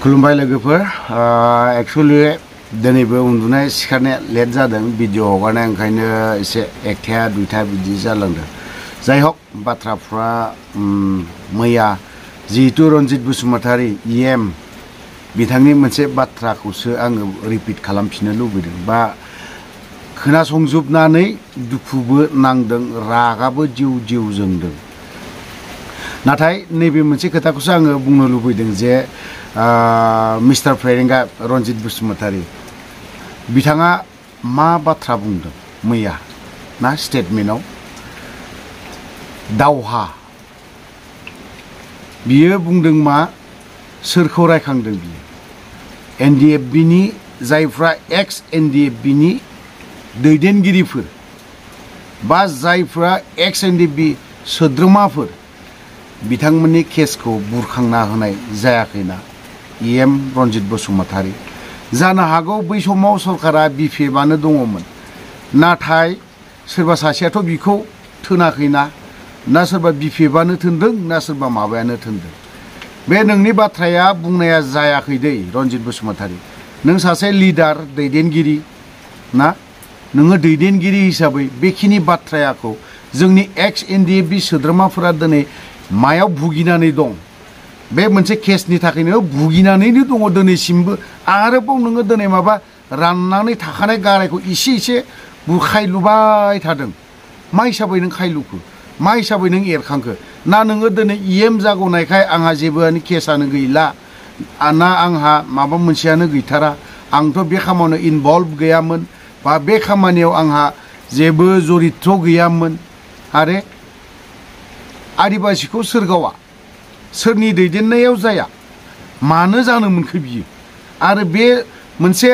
खुलुमबाय लोगोफोर एक्चुअली दिनैबो उन्दुनाय सिखारनाया लेट जादों भिडिअ हगारनाय ओंखायनो एसे एकथा दुइथा बिदि जालांदों जाय हक बाथ्राफ्रा मैया जिहेतु रनजित बसुमतारी इएम बिथांनि मोनसे बाथ्राखौसो आङो रिपिट खालामफिननो लुबैदों बा खोनासंजोबनानै दुखुबो नांदों रागाबो जिउ जिउ जोंदों नाथाय नैबे मोनसे खोथाखौसो आङो बुंनो लुबैदों जे मिस्टार फेरेंगा रनजित बसुमतारी बिथाङा मा बाथ्रा बुंदों मैया ना स्टेटमेन्टआव दावहा बियो बुंदों मा सोरखौ रायखांदों बियो एनडिएफबिनि जायफ्रा एक्स एनडिएफबिनि दैदेनगिरिफोर बा जायफ्रा एक्स एनडिएफबि सोद्रोमाफोर बिथांमोननि केसखौ बुरखांना होनाय जायाखैना इएम रनजित बसुमतारी जानो हागौ बै समाव सरकारा बिपिएफआनो दङमोन नाथाय सोरबा सासेयाथ' बिखौ थोनाखैना ना सोरबा बिपिएफआनो थोनदों ना सोरबा माबायानो थोनदों बे नोंनि बाथ्राया बुंनाया जायाखै दै रनजित बसुमतारी नों सासे लिडार दैदेनगिरि ना नोङो दैदेनगिरि हिसाबै बेखिनि बाथ्रायाखौ जोंनि एक्स एनडिएफबि सोद्रोमाफोरा दिनै मायाव भुगिनानै दं बे मोनसे केसनि थाखायनो भुगिनानैनो दङ दिनैसिमबो आरोबाव नोङो दिनै माबा राननानै थाखानाय गारायखौ इसे इसे बुखायलुबाय थादों मा हिसाबै नों खायलुखो मा हिसाबै नों एरखांखो ना नोङो दिनै इएम जागौनायखाय आंहा जेबोआनो केसानो गैला ना आंहा माबा मोनसेयानो गैथारा आंथ' बे खामानियाव इनभल्भ गैयामोन बा बे खामानियाव आंहा जेबो जरित्र गैयामोन आरो आदिबासिखौ सोरगावा सोरनि दैदेननायाव जाया मानो जानो मोनखो बियो आरो बे मोनसे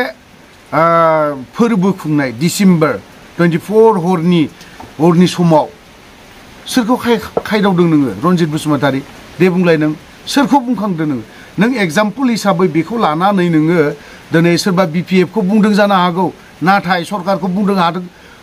फोरबो खुंनाय डिसेम्बर 24 हरनि समाव सोरखौ खायदावदों नोङो रनजित बसुमतारी दे बुंलाय नों सोरखौ बुंखांदों नों एग्जाम्पल हिसाबै बेखौ लानानै नोङो दिनै सोरबा बिपिएफखौ बुंदों जानो हागौ नाथाय सरकारखौ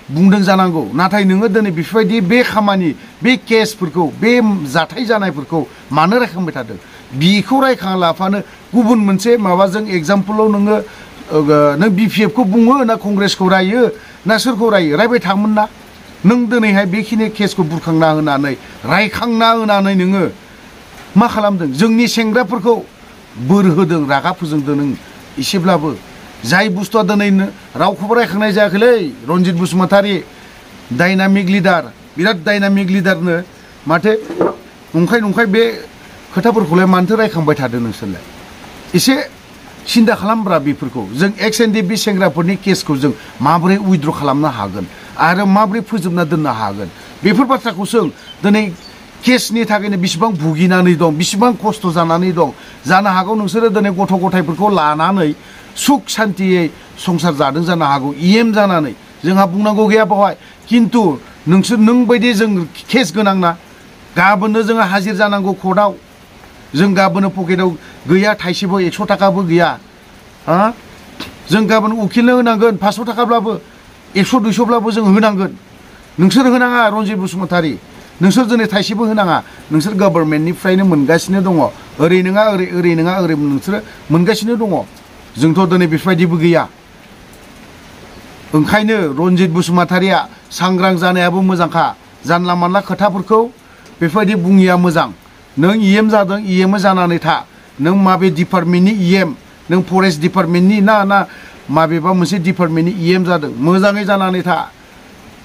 बुंदों जानांगौ नाथाय नोङो दिनै बेफोरबायदि बे खामानि बे केसफोरखौ बे जाथाय जानायफोरखौ मानो रायखांबाय थादों बिखौ रायखाङा लाफानो गुबुन मोनसे माबाजों एग्जाम्पलाव नों बिपिएफखौ बुङो ना कंग्रेसखौ रायो ना सोरखौ रायो रायबाय थागोन ना नों दिनैहाय बेखिनि केसखौ बुरखांना होनानै रायखांना होनानै नोङो मा खालामदों जोंनि सेंग्राफोरखौ बोर होदों रागा फोजोंदों नों एसेब्लाबो जाय बुस्थुआ दिनै रावखौबो रायखांनाय जायाखैलै रनजित बसुमतारी डायनामिक लिडार बिराद डायनामिक लिडारनो माथो नंखाय बे खोथाफोरखौलाय मानोथो रायखांबाय थादों नोंसोरलाय एसे सिन्था खालामब्रा बेफोरखौ जों एक्स एनडिएफबि सेंग्राफोरनि केसखौ जों माबोरै उइथड्र खालामनो हागोन आरो माबोरै फोजोबना दोननो हागोन बेफोर बाथ्राखौ जों दिनै केसनि थाखायनो बिसिबां भुगिनानै दं बिसिबां खस्थ' जानानै दं जानो हागौ नोंसोरो दिनै गथ' गथायफोरखौ लानानै सुख सान्तियै संसार जादों जानो हागौ इएम जानानै जोंहा बुंनांगौ गैया बेवहाय खिन्थु नों बायदि जों केस गोनां ना गाबोननो जोङो हाजिर जानांगौ कर्टआव जों गाबोननो पकेटाव गैया थाइसेबो 100 थाखाबो गैया जों गाबोन उकिलनो होनांगोन 500 थाखाब्लाबो 100 200ब्लाबो जों होनांगोन नोंसोर होनाङा रनजित बसुमतारी नोंसोर दिनै थाइसेबो होनाङा नोंसोर गभर्नमेन्टनिफ्रायनो मोनगासिनो दङ ओरै नङा ओरै नङा ओरै नोंसोरो मोनगासिनो दङ जोंथ' दिनै बेफोरबायदिबो गैया ओंखायनो रनजित बसुमतारीया सांग्रां जानायाबो मोजांखा जानला मानला खोथाफोरखौ बेफोरबायदि बुङिया मोजां नों इएम जादों इएम जानानै था नों माबे डिपार्टमेन्टनि इएम नों फरेस्ट डिपार्टमेन्टनि ना माबेबा मोनसे डिपार्टमेन्टनि इएम जादों मोजाङै जानानै था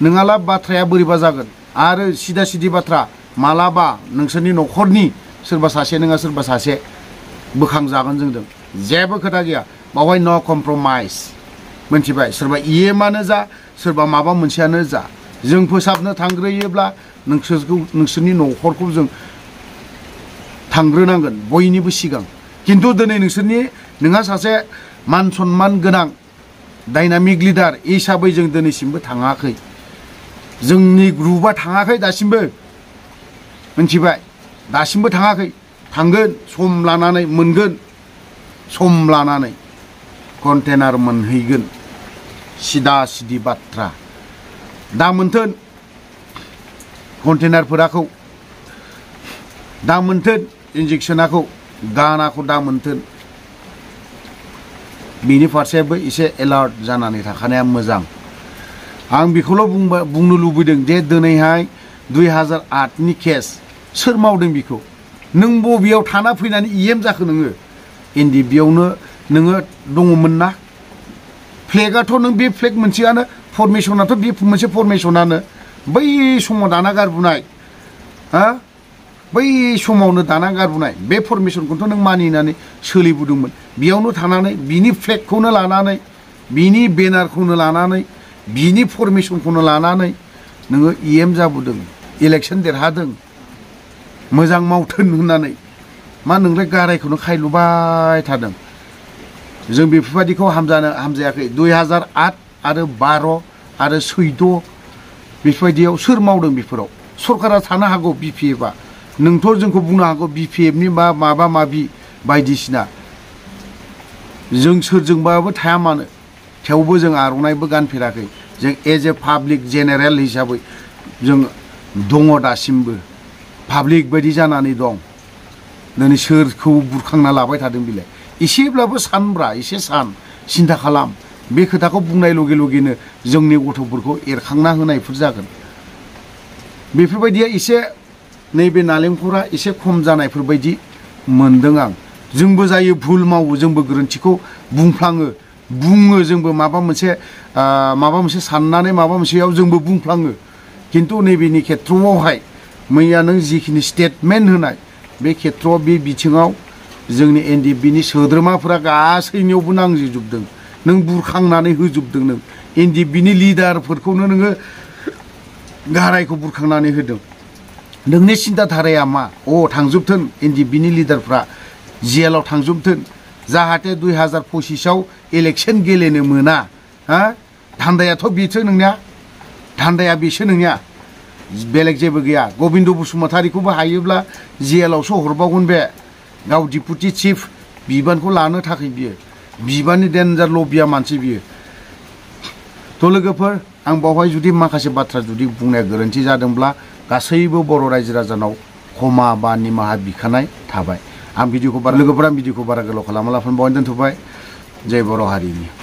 नोङाला बाथ्राया बोरैबा जागोन आरो सिदा सिदि बाथ्रा मालाबा नोंसोरनि न'खरनि सोरबा सासे नङा सोरबा सासे बोखांजागोन जोंजों जेबो खोथा गैया बावहाय नो कमप्रमाइज मोनथिबाय सोरबा इएमआनो जा सोरबा माबा मोनसेयानो जा जों फोसाबनो थांग्रोयोब्ला नोंसोरनि न'खरखौ जों थांग्रोनांगोन बयनिबो सिगां खिन्थु दिनै नोंहा सासे मान सन्मान गोनां डायनामिक लिडार हिसाबै जों दिनैसिमबो थाङाखै जोंनि ग्रुपआ थाङाखै दासिमबो मोनथिबाय दासिमबो थाङाखै थांगोन सम लानानै मोनगोन सम लानानै कन्टेनार मोनहैगोन सिदा सिदि बाथ्रा दा मोनथोन कन्टेनारफोराखौ दा मोनथोन इंजेक्शनाखौ गानाखौ दा मोनथोन बिनि फारसेबो एसे एलार्ट जानानै थाखानाया मोजां आं बेखौल' बुंनो लुबैदों जे दिनैहाय 2008नि केस सोर मावदों बिखौ नों बबेयाव थाना फैनानै इएम जाखो नोङो एनडिबियावनो नोङो दङमोन ना फ्लेगाथ' नों बे फ्लेग मोनसेयानो फरमेसनाथ' बे मोनसे फरमेसनानो बै समाव दाना गारबोनाय हा बै समावनो दाना गारबोनाय बे फरमेसनखौथ' नों मानिनानै सोलिबोदोंमोन बेयावनो थानानै बिनि फ्लेगखौनो लानानै बिनि बेनारखौनो लानानै बिनि फरमेसनखौनो लानानै नोङो इएम जाबोदों इलेक्सन देरहादों मोजां मावथों होननानै मा नोंलाय गारायखौनो खायलुबाय थादों जों बेफोरबायदिखौ हामजायाखै 2008 आरो 12 आरो 14 बेफोरबायदियाव सोर मावदों बेफोराव सरकारा थानो हागौ बिपिएफआ नोंथ' जोंखौ बुंनो हागौ बिपिएफनि बा माबा माबि बायदिसिना जों सोरजोंबाबो थाया मानो थेवबो जों आर'नाइबो गानफेराखै जों एज ए पाब्लिक जेनेरेल हिसाबै जों दङ दासिमबो पाब्लिक बायदि जानानै दं दिनै सोरखौ बुरखांना लाबाय थादों बिलाय एसेब्लाबो सानब्रा एसे सिन्था खालाम बे खोथाखौ बुंनाय लगे लगेनो जोंनि गथ'फोरखौ एरखांना होनायफोर जागोन बेफोरबायदिया एसे नैबे नालेंखरा एसे खम जानायफोर बायदि मोनदों आं जोंबो जायो भुल मावो जोंबो गोरोन्थिखौ बुङो जोंबो माबा मोनसे साननानै माबा मोनसेयाव जोंबो बुंफ्लाङो खिन्थु नैबेनि खेथ्रआवहाय मैया नों जिखिनि स्टेटमेन्ट होनाय बे खेथ्रआव बे बिथिङाव जोंनि एनडिएफबिनि सोद्रोमाफोरा गासैनियावबो नांजोबदों नों बुरखांनानै होजोबदों नों एनडिएफबिनि लिडारफोरखौनो नोङो गारायखौ बुरखांनानै होदों नोंनि सिन्था धाराया मा थांजोबथों एनडिएफबिनि लिडारफ्रा जेलाव थांजोबथों जाहाथे 2025आव इलेक्सन गेलेनो मोना हा धान्दायाथ' बेसो नोंनिया धान्दाया बेसो नोंनिया बेलेग जेबो गैया गबिन्द बसुमतारीखौबो हायोब्ला जेलावसो हरबावगोन बे गाव डिपुटि चिफ बिबानखौ लानो थाखाय बियो बिबाननि डेन्जार लबिया मानसि बियो थ' लोगोफोर आं बावहाय जुदि माखासे बाथ्रा जुदि बुंनाया गोरोन्थि जादोंब्ला गासैबो बर' रायजो राजानाव क्षमा बा निमाहा बिखानाय थाबाय आं भिडिअखौ बारा गोलाव खालामालाफानो बावनो दोनथ'बाय जय बर' हारिनि